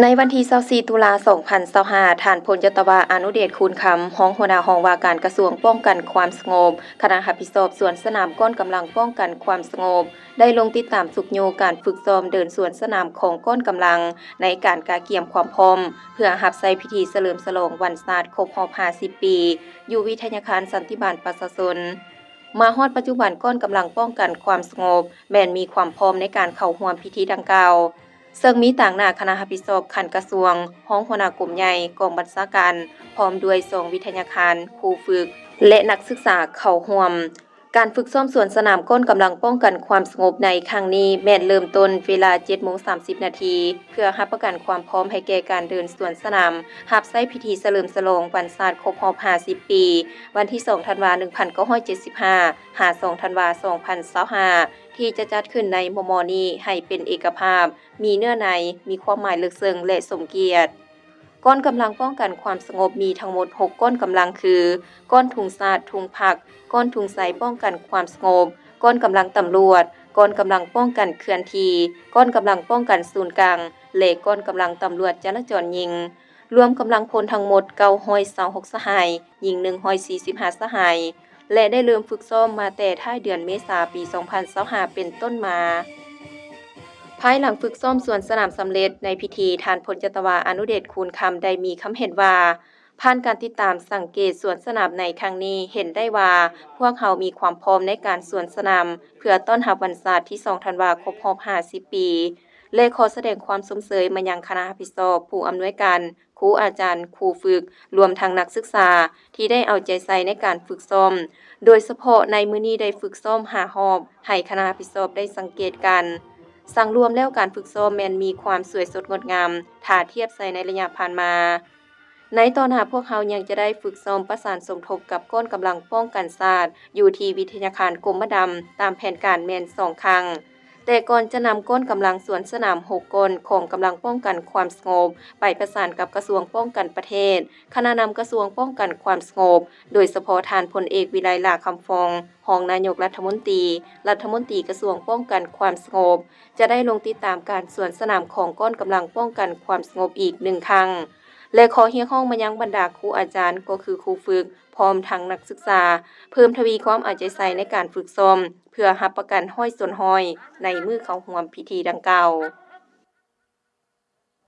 ໃນວັນທີຊາວສີ່ ຕຸລາ ສອງພັນຊາວຫ້າ, ທ່ານ ພົນຈັດຕະວາ ອະນຸເດດ ຄູນຄຳ, ຮອງຫົວໜ້າຫ້ອງວ່າການກະຊວງປ້ອງກັນຄວາມສະຫງົບ, ຄະນະຮັບຜິດຊອບສວນສະໜາມກ້ອນກຳລັງປ້ອງກັນຄວາມສະຫງົບ, ໄດ້ລົງຕິດຕາມຊຸກຍູ້ການຝຶກຊ້ອມເດີນສວນສະໜາມຂອງກ້ອນກຳລັງ ໃນການກະກຽມຄວາມພ້ອມ ເພື່ອຮັບໃຊ້ພິທີສະເຫຼີມສະຫຼອງວັນຊາດຄົບຮອບຫ້າສິບປີ ຢູ່ວິທະຍາຄານສັນຕິບານປະຊາຊົນ. ມາຮອດປັດຈຸບັນ, ກ້ອນກຳລັງປ້ອງກັນຄວາມສະຫງົບ ແມ່ນມີຄວາມພ້ອມໃນການເຂົ້າຮ່ວມພິທີດັ່ງກ່າວ, ເຊິ່ງມີຕາງໜ້າຄະນະຮັບຜິດຊອບຂັ້ນກະຊວງ, ຮອງຫົວໜ້າກົມໃຫຍ່, ກອງບັນຊາການ, ພ້ອມດ້ວຍສອງວິທະຍາຄານ, ຄູຝຶກ ແລະ ນັກສຶກສາເຂົ້າຮ່ວມ. ການຝຶກຊ້ອມສວນສະໜາມກ້ອນກຳລັງປ້ອງກັນຄວາມສະຫງົບໃນຄັ້ງນີ້ ແມ່ນເລີ່ມຕົ້ນເວລາເຈັດໂມງສາມສິບນາທີ ເພື່ອຮັບປະກັນຄວາມພ້ອມໃຫ້ແກ່ການເດີນສວນສະໜາມ ຮັບໃຊ້ພິທີສະເຫຼີມສະຫຼອງວັນຊາດຄົບຮອບຫ້າສິບປີ ວັນທີສອງທັນວາ ໜຶ່ງພັນເກົ້າຮ້ອຍເຈັດສິບຫ້າ ຫາ ສອງທັນວາ ສອງພັນຊາວຫ້າ ທີ່ຈະຈັດຂຶ້ນໃນມໍ່ໆນີ້ໃຫ້ເປັນເອກະພາບ, ມີເນື້ອໃນ, ມີຄວາມໝາຍເລິກເຊິ່ງ ແລະ ສົມກຽດ. ກ້ອນກຳລັງປ້ອງກັນຄວາມສະຫງົບມີທັງໝົດຫົກກ້ອນກຳລັງຄື ກ້ອນທຸງຊາດ, ທຸງພັກ, ກ້ອນທຸງໄຊປ້ອງກັນຄວາມສະຫງົບ, ກ້ອນກຳລັງຕຳຫຼວດ, ກ້ອນກຳລັງປ້ອງກັນເຄື່ອນທີ່, ກ້ອນກຳລັງປ້ອງກັນສູນກາງ ແລະ ກ້ອນກຳລັງຕຳຫຼວດຈະລາຈອນຍິງ. ລວມກຳລັງພົນທັງໝົດເກົ້າຮ້ອຍຊາວຫົກສະຫາຍ, ຍິງໜຶ່ງຮ້ອຍສີ່ສິບຫ້າສະຫາຍ ແລະ ໄດ້ເລີ່ມຝຶກຊ້ອມມາແຕ່ທ້າຍເດືອນເມສາປີສອງພັນຊາວຫ້າເປັນຕົ້ນມາ. ພາຍຫຼັງຝຶກຊ້ອມສວນສະໜາມສຳເລັດ, ໃນພິທີ ທ່ານ ພົນຈັດຕະວາ ອະນຸເດດ ຄູນຄຳ ໄດ້ມີຄຳເຫັນວ່າ, ຜ່ານການຕິດຕາມສັງເກດສວນສະໜາມໃນຄັ້ງນີ້, ເຫັນໄດ້ວ່າພວກເຮົາມີຄວາມພ້ອມໃນການສວນສະໜາມ ເພື່ອຕ້ອນຮັບວັນຊາດທີສອງທັນວາຄົບຮອບຫ້າສິບປີ ແລະ ຂໍສະແດງຄວາມຊົມເຊີຍມາຍັງຄະນະຮັບຜິດຊອບ, ຜູ້ອຳນວຍການ, ຄູອາຈານ, ຄູຝຶກ, ລວມທັງນັກສຶກສາ ທີ່ໄດ້ເອົາໃຈໃສ່ໃນການຝຶກຊ້ອມ, ໂດຍສະເພາະໃນມື້ນີ້ໄດ້ຝຶກຊ້ອມຫ້າຮອບ ໃຫ້ຄະນະຮັບຜິດຊອບໄດ້ສັງເກດການ. ສັງລວມແລ້ວການຝຶກຊ້ອມແມ່ນມີຄວາມສວຍສົດງົດງາມ ຖ້າທຽບໃສ່ໃນໄລຍະຜ່ານມາ. ໃນຕໍ່ໜ້າພວກເຮົາຍັງຈະໄດ້ຝຶກຊ້ອມປະສານສົມທົບກັບກ້ອນກຳລັງປ້ອງກັນຊາດ ຢູ່ທີ່ວິທະຍາຄານກົມມະດຳ ຕາມແຜນການແມ່ນສອງຄັ້ງ. ແຕ່ກ່ອນຈະນຳກ້ອນກຳລັງສວນສະໜາມຫົກກ້ອນຂອງກຳລັງປ້ອງກັນຄວາມສະຫງົບ ໄປປະສານກັບກະຊວງປ້ອງກັນປະເທດ, ຄະນະນຳກະຊວງປ້ອງກັນຄວາມສະຫງົບ, ໂດຍສະເພາະທ່ານ ພົນເອກ ວິໄລ ຫຼ້າຄຳຟອງ, ຮອງນາຍົກລັດຖະມົນຕີ, ລັດຖະມົນຕີກະຊວງປ້ອງກັນຄວາມສະຫງົບ, ຈະໄດ້ລົງຕິດຕາມການສວນສະໜາມຂອງກ້ອນກຳລັງປ້ອງກັນຄວາມສະຫງົບອີກໜຶ່ງຄັ້ງ ແລະ ຂໍຮຽກຮ້ອງມາຍັງບັນດາຄູອາຈານ, ກໍຄືຄູຝຶກ, ພ້ອມທັງນັກສຶກສາ ເພີ່ມທະວີຄວາມເອົາໃຈໃສ່ໃນການຝຶກຊ້ອມ ເພື່ອຮັບປະກັນຮ້ອຍສ່ວນຮ້ອຍໃນມື້ເຂົ້າຮ່ວມພິທີດັ່ງກ່າວ.